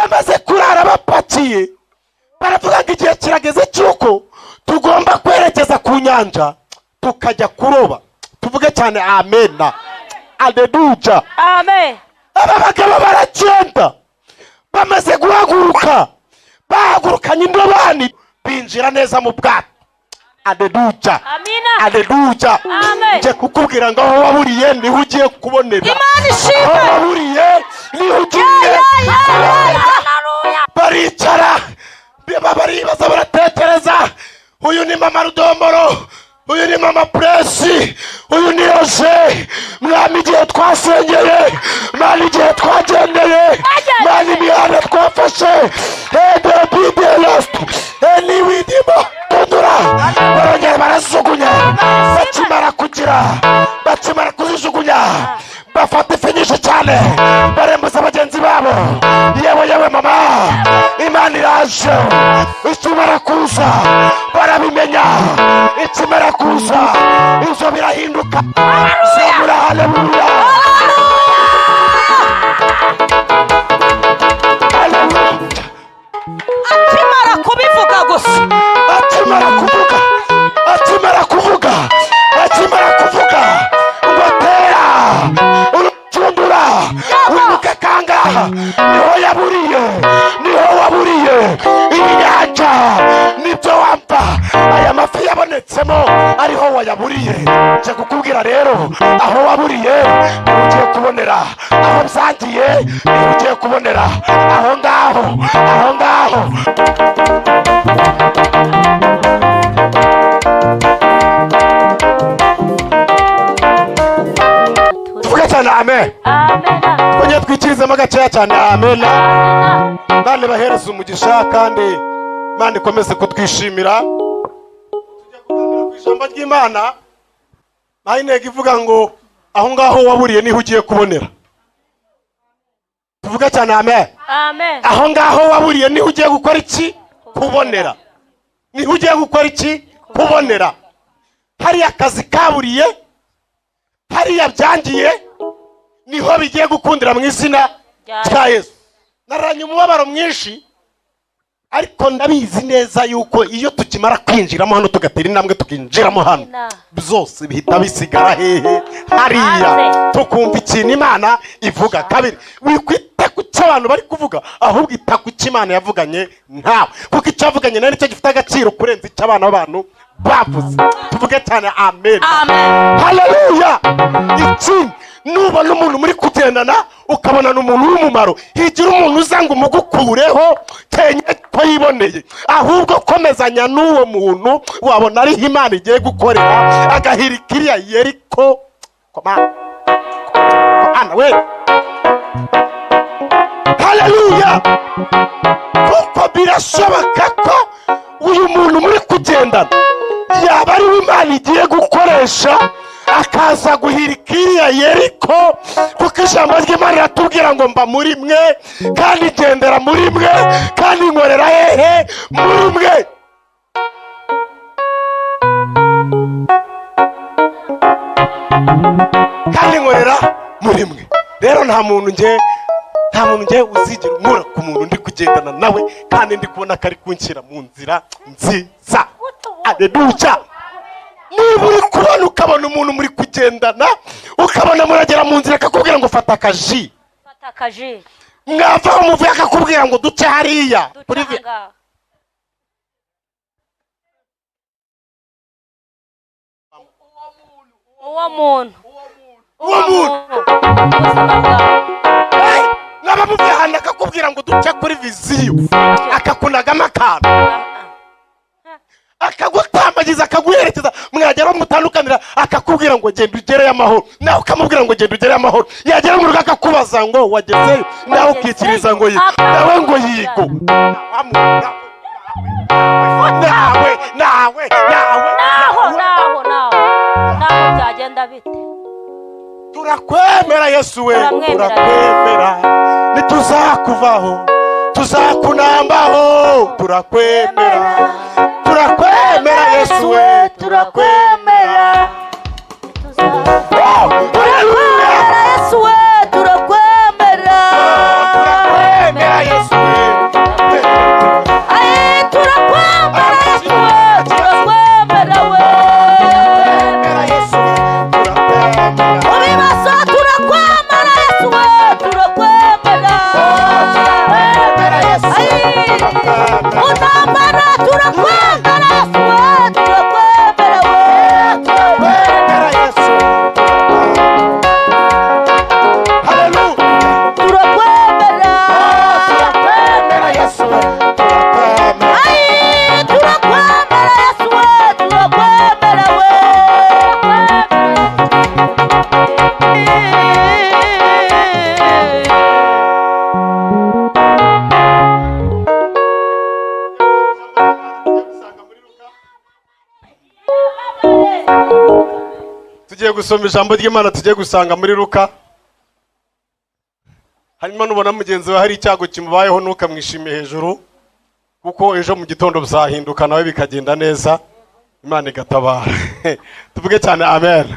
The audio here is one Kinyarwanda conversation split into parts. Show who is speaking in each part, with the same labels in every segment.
Speaker 1: Bamaze kurara bapakiye, baravuga ngo igihe kirageze cy'uko tugomba kwerekeza ku nyanja tukajya kuroba. Tuvuge cyane amena, aleluya,
Speaker 2: amen.
Speaker 1: Aba bagabo baragenda, bamaze guhaguruka bahagurukanye indobani, binjira neza mu bwato. Aleluya,
Speaker 2: amina,
Speaker 1: aleluya.
Speaker 2: Amen.
Speaker 1: Nje kukubwira ngo aho waburiye niho ugiye kubonera.
Speaker 2: Imana ishimwe.
Speaker 1: Aho waburiye niho ugiye kubonera. Baricara, baribaza, baratekereza. Uyu ni mama Rudomoro, uyu ni mama Puresi, uyu ni Roje. Mwami, igihe twasengeye, mwami, igihe twagendeye, mwami, imihanda twafashe, hedebide eniwidimo tundura. Barongera barajugunya. Bakimara kugira, bakimara kuzijugunya, bafata ifi nyinshi cyane, barembuza bagenzi babo. Yewe yewe mama, Imana iraje. Ikimara kuza barabimenya, ikimara kuza ibyo birahinduka. Zamura haleluya, haleluya.
Speaker 2: Akimara kubivuga gusa,
Speaker 1: akimara kuvuga, akimara kuvuga, akimara kuvuga ngo tera urucundura, wibuke kangaha niho yaburiye, niho waburiye iyi nyanja, nibyo wamva aya mafi yabonetsemo ariho wayaburiye. Nje kukubwira rero, aho waburiye niho ugiye kubonera, aho byangiye niho ugiye kubonera, aho ngaho, aho ngaho. Tuvuge cyane amen.
Speaker 2: Amen.
Speaker 1: Twongere twikirizemo gakeya cyane amen. Imana ibahereze umugisha kandi Imana ikomeze kutwishimira. Tujya kuganira ku ijambo ry'Imana, naho intego ivuga ngo aho ngaho waburiye niho ugiye kubonera. Tuvuge cyane amen.
Speaker 2: Amen.
Speaker 1: Aho ngaho waburiye niho ugiye gukora iki? Kubonera. Niho ugiye gukora iki? Kubonera. Hariya akazi kaburiye, hariya byangiye, niho bigiye gukundira mu izina rya Yesu. Naranye umubabaro mwinshi, ariko ndabizi neza yuko iyo tukimara kwinjiramo hano, tugatera intambwe tukinjiramo hano, byose bihita bisigara hehe? Hariya. Tukumva ikintu Imana ivuga. Kabiri, wikwita ku cyo abantu bari kuvuga, ahubwo ita ku cyo Imana yavuganye ntawe, kuko icyo yavuganye nawe nicyo gifite agaciro kurenza icyo abana b'abantu bavuze. Tuvuge cyane amen,
Speaker 2: amen,
Speaker 1: haleluya. Ikindi, nubona umuntu muri kugendana ukabona ni umuntu w'umumaro, higira umuntu uza ngo umugukureho kenye ko yiboneye, ahubwo komezanya n'uwo muntu, wabona ariho Imana igiye gukorera, agahirika iriya Yeriko. Komana we, haleluya. Kuko birashoboka ko uyu muntu muri kugendana yaba ari we Imana igiye gukoresha akaza guhirika iriya Yeriko, kuko ijambo ry'Imana riratubwira ngo mba muri mwe kandi gendera muri mwe kandi nkorera hehe? Muri mwe. Kandi nkorera muri mwe. Rero nta muntu nge, nta muntu nge uzigira unkura ku muntu ndi kugendana nawe kandi ndi kubona ko ari kunshyira mu nzira nziza. Aleluya. Niba uri kubona ukabona umuntu muri kugendana, ukabona muragera mu nzira akakubwira ngo fata akaji,
Speaker 2: fata akaji,
Speaker 1: mwava umuvuye akakubwira ngo duce hariya,
Speaker 2: uwo muntu,
Speaker 1: uwo muntu mwaba muvuye ahantu akakubwira ngo duce kuri viziyo, akakunagamo akantu, akagutambagiza, akaguherekeza, mwagera mutandukanira akakubwira ngo genda ugereyo amahoro, nawe ukamubwira ngo genda ugereyo amahoro, yagera mu rugo akakubaza ngo wagezeyo, nawe ukikiriza ngo yigo, nawe ngo yigo, nawe nawe nawe
Speaker 2: naho naho naho byagenda bite?
Speaker 1: Turakwemera Yesu we, turakwemera, ntituzakuvaho, tuzakunambaho, turakwemera, turakwemera Yesu we, turakwemera,
Speaker 2: turakwemera Yesu we, turakwemera,
Speaker 1: turakwemera Yesu we, Tugiye gusoma ijambo ry'Imana, tugiye gusanga muri Luka. Hanyuma nubona mugenzi wawe hari icyago kimubayeho, ntukamwishime hejuru, kuko ejo mu gitondo bizahinduka nawe bikagenda neza, Imana igatabara. Tuvuge cyane amen.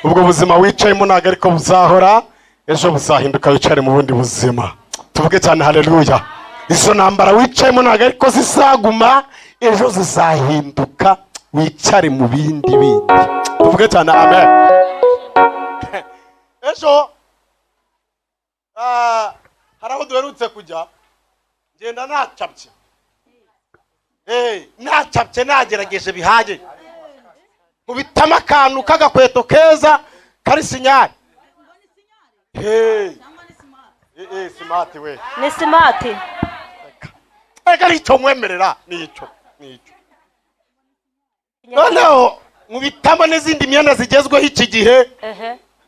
Speaker 1: Ubwo buzima wicayemo ntabwo ariko buzahora, ejo buzahinduka wicare mu bundi buzima. Tuvuge cyane haleluya. Izo ntambara wicayemo ntabwo ariko zizaguma, ejo zizahinduka wicare mu bindi bindi. Tuvuge cyane amen. Ejo hari aho duherutse kujya, ngenda nacapye, nacapye, nagerageje bihagije, nkubitamo akantu k'agakweto keza kari sinyari. Smart we.
Speaker 2: Ni smart.
Speaker 1: Reka nicyo nkwemerera, nicyo nicyo. Noneho nkubitamo n'izindi myenda zigezweho iki gihe,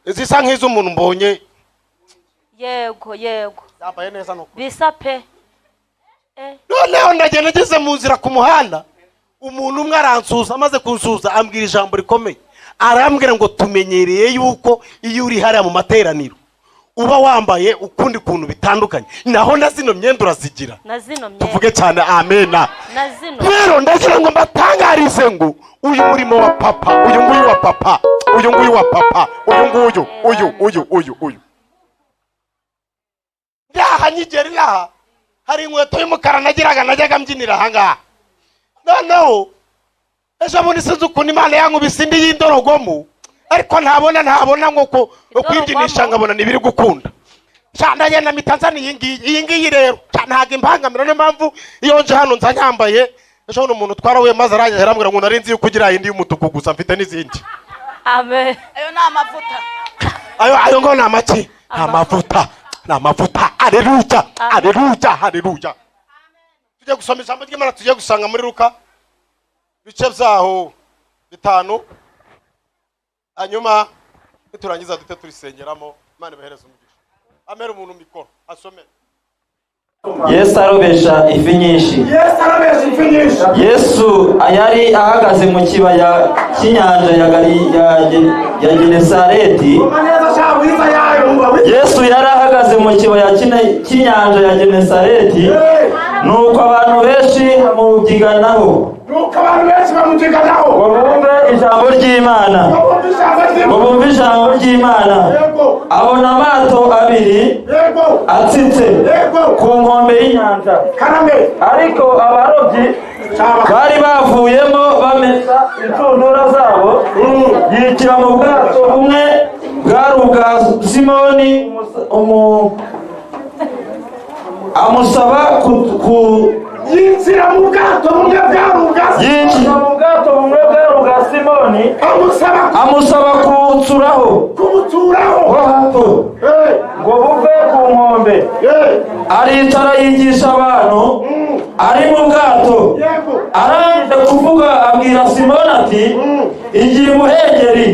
Speaker 1: zisa nk'iz'umuntu mbonye.
Speaker 2: Yego yego.
Speaker 1: Yambaye neza nuko
Speaker 2: bisa pe.
Speaker 1: Noneho ndagenda ngeze mu nzira ku muhanda, umuntu umwe aransuza, amaze kunsuza ambwira ijambo rikomeye. Arambwira ngo tumenyereye yuko iyo uri hariya mu materaniro uba wambaye ukundi kuntu bitandukanye, naho na zino myenda urazigira.
Speaker 2: Na zino myenda.
Speaker 1: Tuvuge cyane amena.
Speaker 2: Na zino.
Speaker 1: Rero ndagira ngo mbatangarize ngo uyu murimo wa papa, uyu nguyu wa papa, uyu nguyu wa papa, uyu nguyu, uyu uyu uyu uyu. Ndaha nyigeri laha hari inkweto y'umukara nagiraga, najyaga mbyinira aha ngaha. Noneho ejo bundi sinzi ukuntu Imana yankubise indi y'indorogomo, ariko ntabona ngo kwibyinisha nkabona ntibiri gukunda. Ndagenda mpita nzana iyi ngiyi, iyi ngiyi rero ntabwo imbangamira, niyo mpamvu iyo nje hano nza nyambaye. Ejo bundi umuntu twarahuye maze arangije arambwira ngo nari nzi yuko ugira indi y'umutuku gusa, mfite n'izindi.
Speaker 2: Amen.
Speaker 3: Ayo ni amavuta.
Speaker 1: Ayo ngo ni amaki? Ni amavuta, ni amavuta. Haleluya, haleluya, haleluya. Tujye gusoma ijambo ry'Imana, tujye gusanga muri Luka ibice byaho 5, hanyuma niturangiza dute turisengeramo. Imana ibahereze umugisha. Amere umuntu mikoro asome.
Speaker 4: Yesu arobesha ifi nyinshi.
Speaker 5: Yesu arobesha ifi nyinshi.
Speaker 4: Yesu yari ahagaze mu kibaya cy'inyanja ya Genesareti. Yesu yari ahagaze mu kibaya cy'inyanja ya Genesareti. Nuko abantu benshi bamubyiganaho.
Speaker 5: Nuko abantu benshi bamubyiganaho.
Speaker 4: Ngo bumve ijambo ry'Imana. Ngo bumve ijambo ry'Imana. Abona amato abiri atsitse ku nkombe y'inyanja. Ariko abarobyi bari bavuyemo bamesa inshundura zabo, yikira mu bwato bumwe bwari ubwa Simoni, amusaba
Speaker 5: yinjira mu bwato bumwe bwari ubwa
Speaker 4: yinjira mu bwato bumwe bwari ubwa Simoni, amusaba kuwutsuraho,
Speaker 5: kumutsuraho
Speaker 4: hato ngo buve ku nkombe. Aricara yigisha abantu ari mu bwato. Arangije kuvuga abwira Simoni ati igira imuhengeri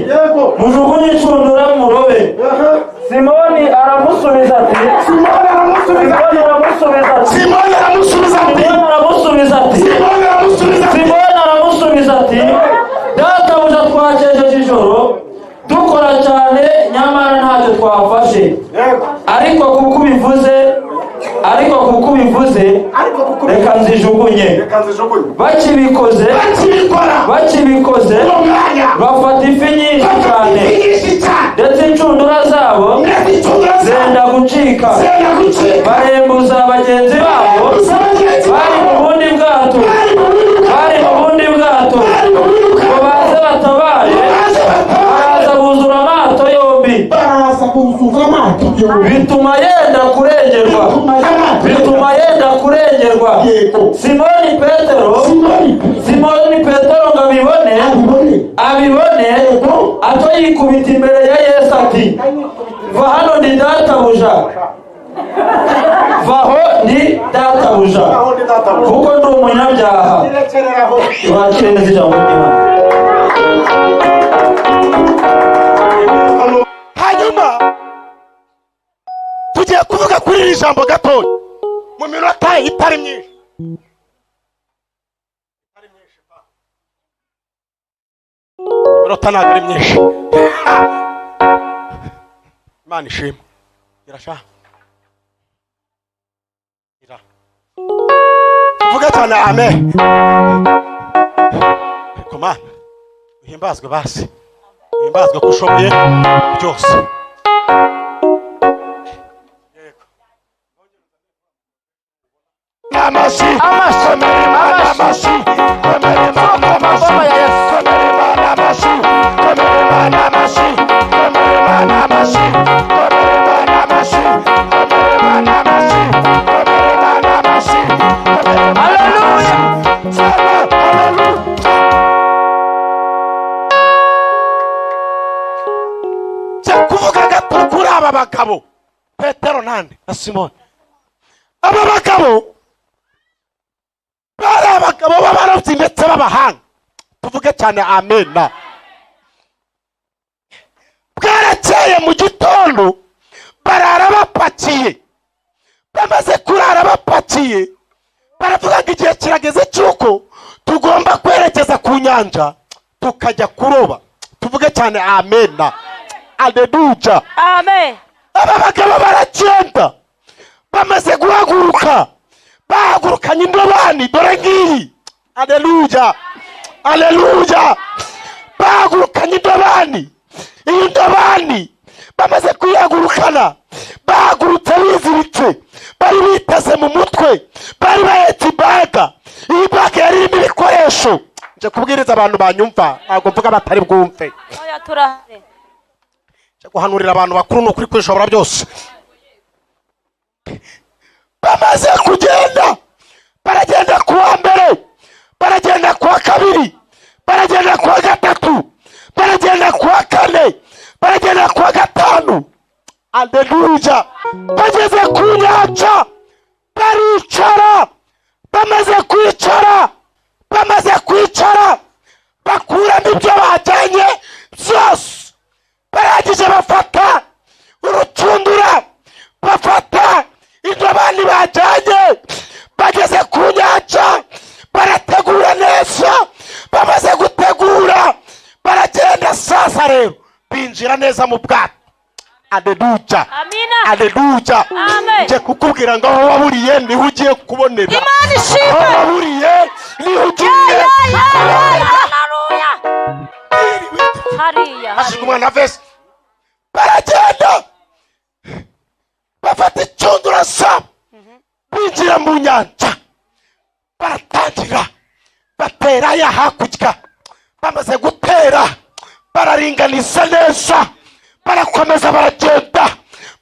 Speaker 4: mujugunye inshundura murobe. Simoni aramusubiza ati
Speaker 5: Simoni aramusubiza ati
Speaker 4: Simoni aramusubiza ati
Speaker 5: Simoni aramusubiza ati
Speaker 4: Simoni aramusubiza ati
Speaker 5: Simoni aramusubiza ati
Speaker 4: Simoni aramusubiza ati databuja twakejeje ijoro dukora cyane nyamara ntacyo twafashe, ariko kuko ubivuze reka nzijugunye. Bakibikoze bafata ifi nyinshi cyane, ndetse inshundura zabo zenda gucika. Barembuza bagenzi babo bari mu bundi bwato, ngo baze batabare. Baraza buzura amato yombi, bituma yenda kurengerwa. Simoni Petero ngo abibone ato yikubita imbere ya Yesu ati va hano ndi databuja, vaho ndi databuja, kuko ndi umunyabyaha. Wakire neza ijambo ry'Imana.
Speaker 1: Hanyuma tugiye kuvuga kuri iri jambo gatoya mu minota itari myinshi. Iminota ntabwo ari myinshi. Imana ishimwe. Irasha. Ira. Tuvuge cyane amen. Ariko Mana uhimbazwe basi. Uhimbazwe ko ushoboye byose. Amashyi, komera Imana amashyi, komera Imana amashyi, komera Imana amashyi, komera Imana amashyi, komera Imana amashyi, komera Imana amashyi, komera Imana amashyi, komera Imana amashyi, komera Imana amashyi. Haleluya. Njya kuvuga gato kuri aba bagabo Petero nande na Simoni. Aba bagabo bari abagabo b'abarobyi ndetse b'abahanga. Tuvuge cyane amena. Bwarakeye mu gitondo barara bapakiye. Bamaze kurara bapakiye baravuga ngo igihe kirageze cy'uko tugomba kwerekeza ku nyanja tukajya kuroba. Tuvuge cyane amena. Aleluya.
Speaker 2: Amen.
Speaker 1: Aba bagabo baragenda. Bamaze guhaguruka bahagurukanye indobani dore ngiyi. Aleluya. Aleluya. Bahagurukanye indobani. Iyi ndobani bamaze kuyihagurukana bahagurutse biziritse, bari biteze mu mutwe, bari bahetse ibaga. Iyi baga yari irimo ibikoresho. Nje kubwiriza abantu banyumva, ntabwo mvuga batari bwumve.
Speaker 2: Oya turahari.
Speaker 1: Nje guhanurira abantu bakuru ni ukuri kwishobora byose. Bamaze kugenda baragenda kuwa mbere, baragenda kuwa kabiri, baragenda kuwa gatatu, baragenda kuwa kane, baragenda kuwa gatanu. Aleluya. Bageze ku nyanja baricara. Bamaze kwicara, bamaze kwicara bakuramo ibyo bajyanye byose. Barangije bafata urucundura, bafata indobani bajyanye. Bageze ku nyanja barategura neza. Bamaze gutegura baragenda. Sasa rero binjira neza mu bwato. Aleluya.
Speaker 2: Amina.
Speaker 1: Aleluya.
Speaker 2: Amen.
Speaker 1: Nje kukubwira ngo aho waburiye niho ugiye kubonera.
Speaker 2: Imana ishimwe.
Speaker 1: Aho waburiye niho ugiye.
Speaker 2: Haleluya. Hariya.
Speaker 1: Hashirwa umwana vese. Baragenda bafata icundura sabo binjira mu nyanja baratangira batera ya hakurya. Bamaze gutera bararinganiza neza, barakomeza baragenda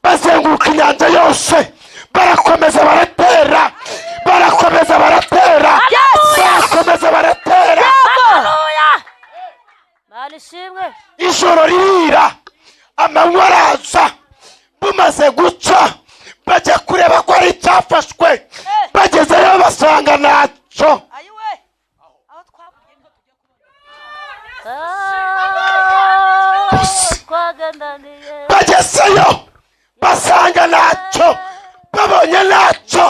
Speaker 1: bazenguruka inyanja yose, barakomeza baratera, barakomeza baratera, barakomeza baratera.
Speaker 2: Haleluya. Imana ishimwe.
Speaker 1: Ijoro ririra, amanywa araza. Bumaze guca bajya kureba ko ari icyafashwe. Bagezeyo basanga ntacyo. Bagezeyo basanga ntacyo. Babonye ntacyo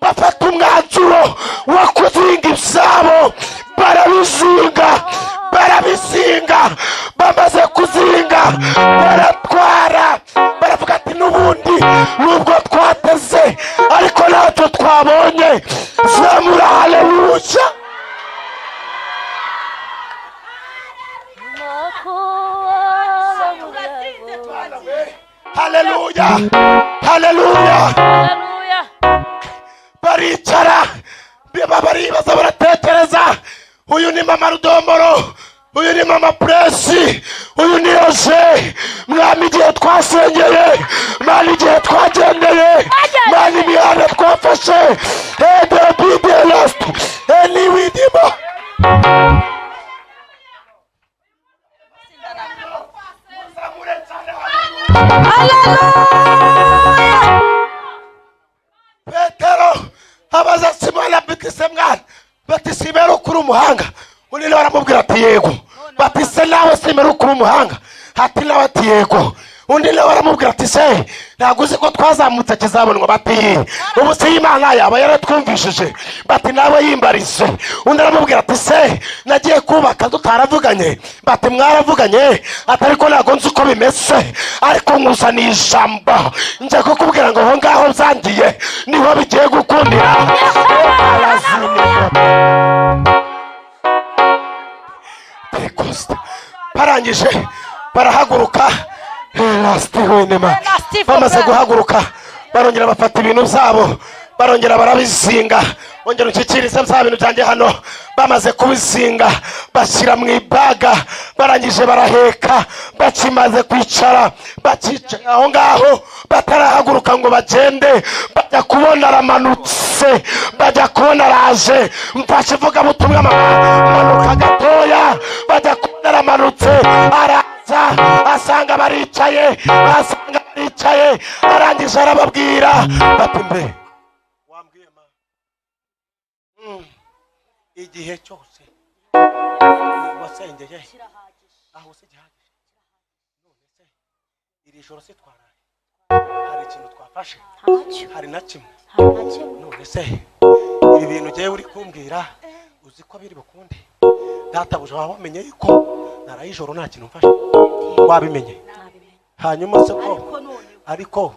Speaker 1: bafata umwanzuro wo kuzinga ibyabo. Barabizinga, barabizinga. Bamaze kuzinga baratwara. Baravuga ati n'ubundi nubwo twateze ariko ntacyo twabonye. Zamura haleluya. Haleluya. Haleluya.
Speaker 2: Haleluya.
Speaker 1: Baricara baribaza baratekereza. Uyu ni mama Rudomboro, uyu ni mama Presi, uyu ni Roje. Mwami igihe twasengeye, mwami igihe twagendeye, mwami imihanda twafashe. Eniwidimo.
Speaker 2: Haleluya.
Speaker 1: Petero abaza Simoni ati mwana, bati simera ukuri umuhanga. Undi nawe aramubwira ati yego. Bati se nawe simera ukuri umuhanga? Ati nawe ati yego. Undi nawe aramubwira ati se ntabwo uzi ko twazamutse kizabonwa? Bati ubu se Imana yaba yaratwumvishije? Bati nawe yimbarize. Undi aramubwira ati se nagiye kubaka tutaravuganye? Bati mwaravuganye, ati ariko ntabwo nzi uko bimeze, ariko nkuzaniye ijambo njya kukubwira ngo aho ngaho byangiye niho bigiye gukundira. Barangije barahaguruka, bamaze guhaguruka barongera bafata ibintu byabo, barongera barabizinga. Ongera unshyikirize bya bintu byanjye hano. Bamaze kubizinga bashyira mu ibaga, barangije baraheka. Bakimaze kwicara, bakicaye aho ngaho batarahaguruka ngo bagende, bajya kubona aramanutse, bajya kubona araje. Mfashe ivugabutumwa mama, manuka gatoya. Bajya kubona aramanutse, araza asanga baricaye, asanga baricaye. Arangije arababwira bati mbe wambwiye ma igihe cyose wasengeye aho se gihagije? None se iri joro se twaraye hari ikintu twafashe? Hari na kimwe. None se ibi bintu ugiye uri kumbwira uzi ko biri bukunde? Databuja wamenye yuko naraye ijoro nta kintu mfashe? Wabimenye? Hanyuma se ko ariko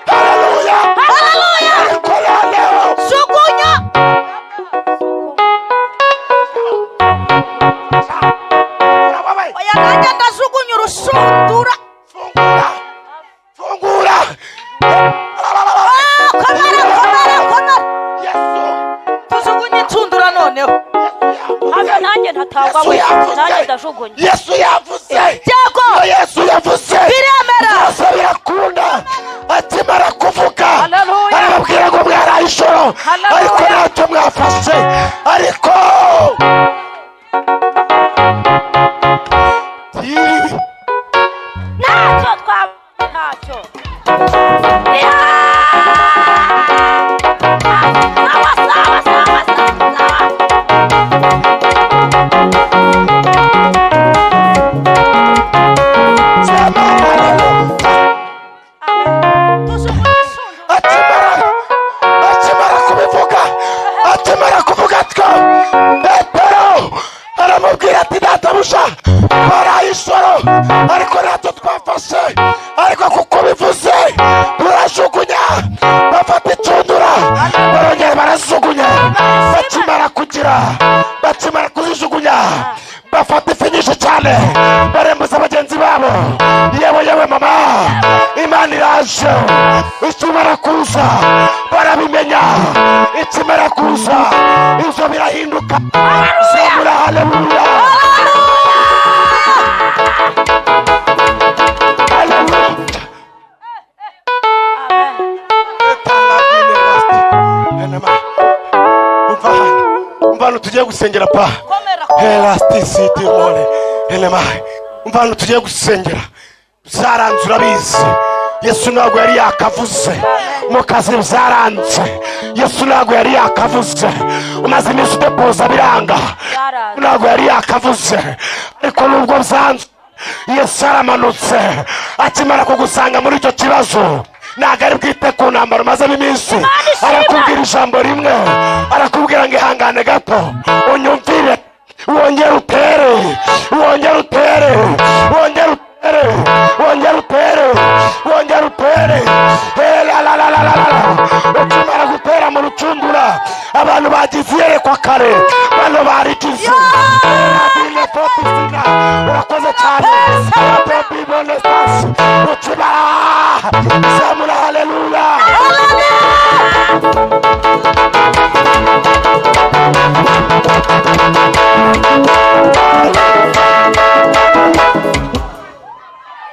Speaker 1: haleluya,
Speaker 2: Haleluya, jugunya.
Speaker 3: Oya nanjye ndajugunya urushundura.
Speaker 1: Fungura, fungura.
Speaker 3: Komera, komera, komera.
Speaker 1: Yesu,
Speaker 3: tujugunye incundura noneho.
Speaker 2: Habe nanjye ntatangwa
Speaker 1: Yesu
Speaker 2: we,
Speaker 1: yavuze.
Speaker 2: nanjye ndajugunya.
Speaker 1: Yesu yavuze.
Speaker 3: Yego.
Speaker 1: Iyo Yesu yavuze
Speaker 3: Biremera.
Speaker 1: byose birakunda. Akimara kuvuga
Speaker 2: Haleluya.
Speaker 1: arababwira ngo mwaraye ijoro
Speaker 2: Haleluya.
Speaker 1: ariko ntacyo mwafashe, ariko
Speaker 2: Ntacyo twa ntacyo. Sawa sawa sawa sawa.
Speaker 1: Sema haleluya.
Speaker 3: Tujugunye incundura.
Speaker 1: Akimara kubivuga, akimara kuvuga atyo, Petero aramubwira ati databuja twaraye ijoro ariko ntacyo twafashe, ariko kuko bivuze turajugunya. Bafata incundura barongera barajugunya. Bakimara kugira, bakimara kuzijugunya, bafata ifi nyinshi cyane barembuza bagenzi babo. Yewe yewe mama, Imana iraje. Ikimara kuza barabimenya, ikimara kuza ibyo birahinduka. Zamura haleluya, haleluya.
Speaker 2: Amen.
Speaker 1: Umva hano, umva hano tugiye gusengera pa
Speaker 3: Komera.
Speaker 1: elasticity mole elema. Umva hano tugiye gusengera, byaranze urabizi. Yesu ntabwo yari yakavuze mu kazi, byaranze. Yesu ntabwo yari yakavuze, umaze iminsi udepoza biranga.
Speaker 2: Byaranze.
Speaker 1: Ntabwo yari yakavuze, ariko nubwo byanze Yesu aramanutse. Akimara kugusanga muri icyo kibazo, ntabwo ari bwite ku ntambaro umazemo iminsi.
Speaker 2: ishimwe.
Speaker 1: Arakubwira ijambo rimwe, arakubwira ngo ihangane gato unyumvire, wongere utere, wongere utere, wongere utere, wongere utere, wongere utere. Helalalalala. Ukimara gutera mu rucundura, abantu bagize iyerekwa kare, bano barigize. Urakoze cyane. Ukimara zamura haleluya.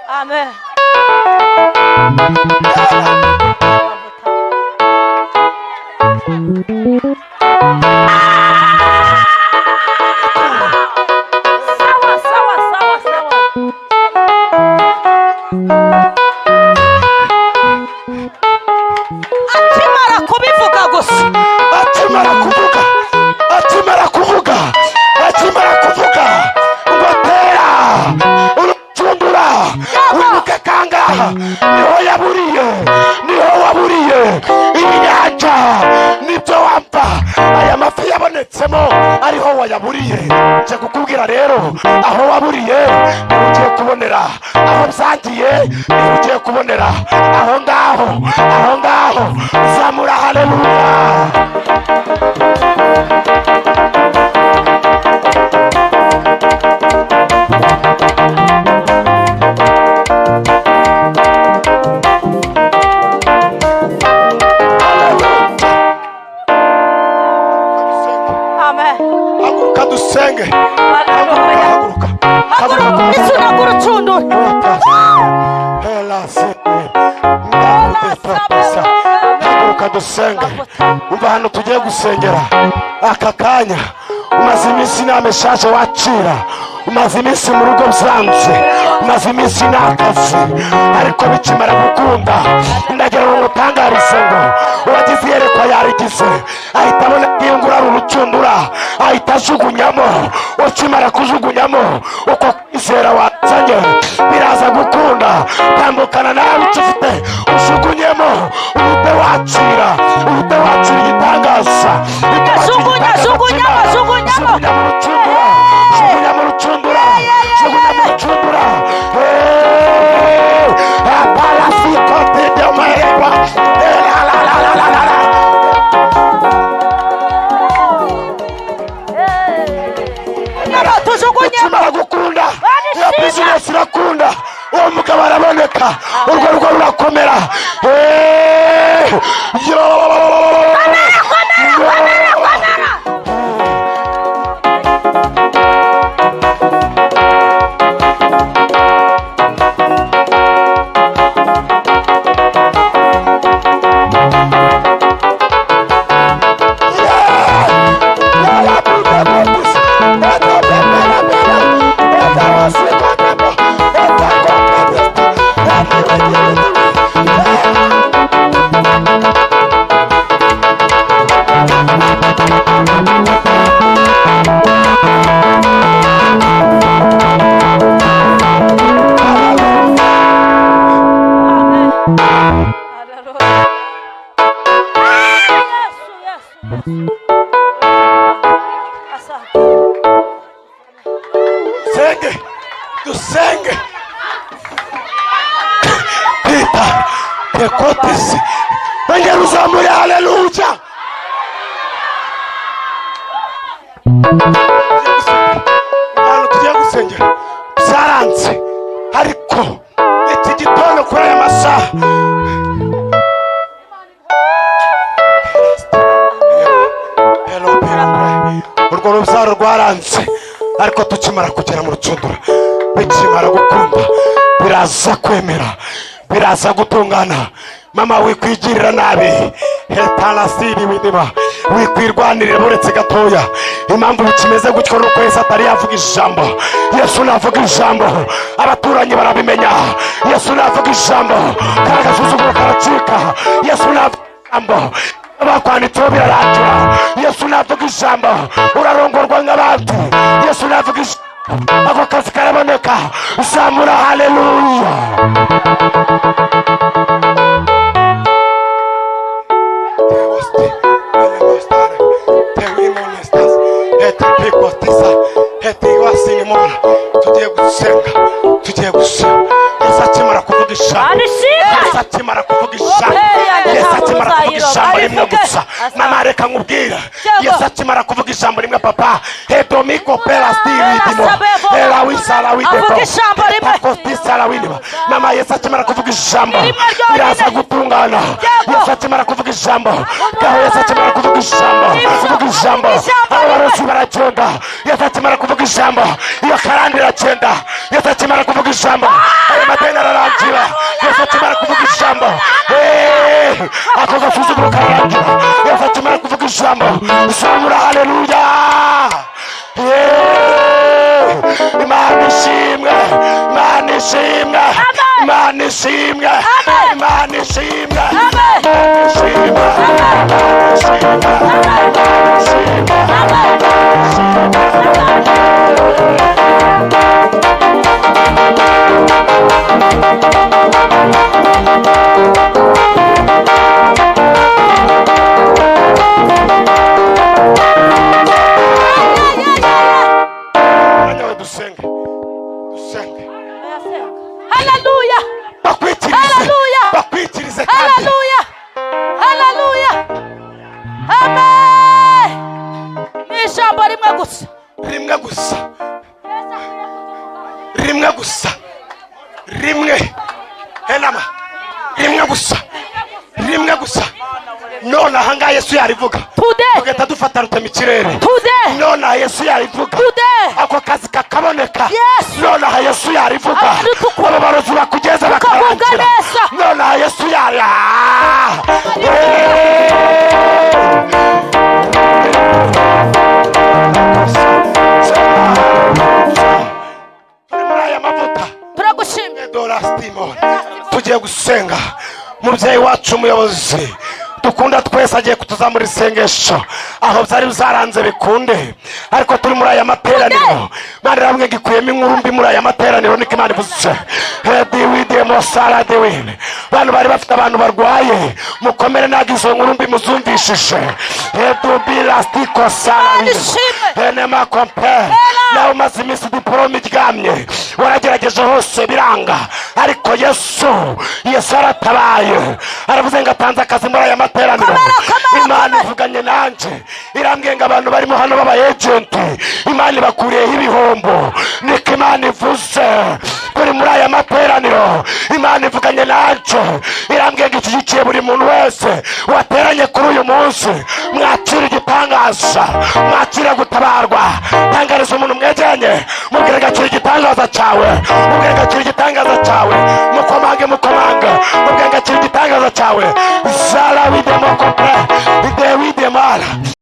Speaker 2: Amen.
Speaker 1: Akimara kuvuga ngo tera urucundura, wibuke kangaha niho yaburiye, niho waburiye iyi nyanja, nibyo wamva aya mafi yabonetsemo ariho wayaburiye. Nje kukubwira rero, aho waburiye niho ugiye kubonera, aho byangiye niho ugiye kubonera, aho ngaho, aho ngaho. Zamura haleluya.
Speaker 2: Amen.
Speaker 1: Haguruka dusenge.
Speaker 2: Haleluya.
Speaker 1: Haguruka, haguruka.
Speaker 3: Isunaga urucundura.
Speaker 1: Haguruka dusenge. Umva hano tugiye gusengera aka kanya. Umaze iminsi inama ishaje wakira, umaze iminsi mu rugo byanze, umaze iminsi nta kazi, ariko bikimara gukunda ndagira ngo ngutangarize ngo uwagize iyerekwa yarigize, ahita abona ko ari urucundura, ahita ajugunyamo. Ukimara kujugunyamo, uko kwizera wazanye biraza gukunda. Tambukana nawe icyo ufite ujugunyemo, uhite wakira, uhite wakira igitangaza.
Speaker 3: Jugunya, jugunyamo, jugunyamo.
Speaker 1: Jugunya mu rucundura, jugunya mu rucundura, jugunya mu rucundura. Aparasikotedemareba. La la la la la la la.
Speaker 3: Tujugunyemo.
Speaker 1: Ukimara gukunda iyo bizinesi irakunda, uwo mugabo araboneka, urwo rugo rurakomera. Yo!
Speaker 2: Amen. Haleluya. Yesu, Yesu, Yesu. Asante.
Speaker 1: Dusenge, dusenge. Pita tekotisi wengera uzamure haleluya. Ahantu tugiye gusengera byaranze, ariko iki gitondo kuri aya masaha urwo rubyaro rwaranze, ariko tukimara kugera mu rucundura, bikimara gukunda biraza kwemera, biraza gutungana. Mama, wikwigirira nabi, hetanasiri widiba, wikwirwanirira buretse gatoya. Impamvu bikimeze gutyo nuko Yesu atari yavuga ijambo. Yesu navuga ijambo abaturanyi barabimenya. Yesu navuga ijambo karagasuzuguro karacika. Yesu navuga ijambo bakwanditseho birarangira. Yesu navuga ijambo urarongorwa nk'abandi. Yesu navuga ijambo ako kazi karaboneka. Zamura haleluya. Tugiye gusenga, tugiye gusenga. Yesu akimara kuvuga ijambo, Yesu akimara kuvuga ijambo, Yesu akimara kuvuga ijambo rimwe gusa. Mama, reka nkubwira, Yesu akimara kuvuga ijambo rimwe, papa hedomiko perastiri erawisara. Mama, Yesu akimara kuvuga ijambo biraza gutungana. Yesu akimara kuvuga ijambo gaho, Yesu akimara kuvuga ijambo, kuvuga ijambo abarozi baragenda. Yesu akimara kuvuga ijambo iyo karande iragenda. Yesu akimara kuvuga ijambo ayo madeni ararangira. Yesu akimara kuvuga ijambo ako gasuzuguro kararangira. Yesu akimara kuvuga ijambo, zamura haleluya. Imana ishimwe, Imana. Imana ishimwe.
Speaker 2: Amen.
Speaker 1: Imana ishimwe.
Speaker 2: Amen.
Speaker 1: Imana ishimwe.
Speaker 2: Amen.
Speaker 1: Imana ishimwe.
Speaker 2: Amen.
Speaker 1: Imana ishimwe.
Speaker 2: Amen.
Speaker 1: Imana ishimwe.
Speaker 2: Amen.
Speaker 1: Mwanya we dusenge, dusenge.
Speaker 2: Haleluya.
Speaker 1: Bakwikirize.
Speaker 2: Hallelujah.
Speaker 1: Bakwikirize kandi.
Speaker 2: Haleluya. Haleluya. Amen. Ni ijambo rimwe gusa.
Speaker 1: Rimwe gusa, rimwe gusa, rimwe henama, rimwe gusa, rimwe gusa. None ahangaha Yesu yarivuga,
Speaker 2: Today.
Speaker 1: tugahita dufata rutema ikirere.
Speaker 2: Today.
Speaker 1: None aha Yesu yarivuga,
Speaker 2: Today.
Speaker 1: ako kazi kakaboneka.
Speaker 2: Yes.
Speaker 1: None aha Yesu yarivuga,
Speaker 2: Ariko
Speaker 1: abo barozi bakugeza
Speaker 2: Ukagubwa
Speaker 1: bakarangira.
Speaker 2: neza.
Speaker 1: None aha Yesu yari. Turi muri aya mavuta.
Speaker 2: Turagushimira.
Speaker 1: Dorastimon. Tugiye gusenga. Mubyeyi wacu, umuyobozi dukunda twese, agiye kutuzamura isengesho aho byari byaranze bikunde. Ariko turi muri aya materaniro, Imana iramwe gikuyemo inkuru mbi muri aya materaniro, niko Imana ivuze. Hediwidemosaradiwin, bantu bari bafite abantu barwaye, mukomere, ntabwo izo nkuru mbi muzumvishije. Hedubilastikosarawin
Speaker 2: Ishimwe.
Speaker 1: enema kompe. Nawe umaze iminsi diporome iryamye, waragerageje hose biranga, ariko Yesu, Yesu aratabaye, aravuze ngo atanze akazi muri aya materaniro.
Speaker 2: Komera, komera,
Speaker 1: Imana
Speaker 2: komera.
Speaker 1: ivuganye nanjye, irambwiye ngo abantu barimo hano b'aba ejenti, Imana ibakuriyeho ibihombo, niko Imana ivuze. Turi muri aya materaniro, Imana ivuganye nanjye, irambwiye ngo ishyigikiye buri muntu wese wateranye kuri uyu munsi. Mwakira igitangaza, mwakira gutabarwa. Tangariza umuntu mwegeranye, mubwire ngo akira igitangaza cyawe, mubwire ngo akira igitangaza cyawe. Mukomange, mukomange, mubwire ngo akira igitangaza cyawe. Zara widemokope idewidemara.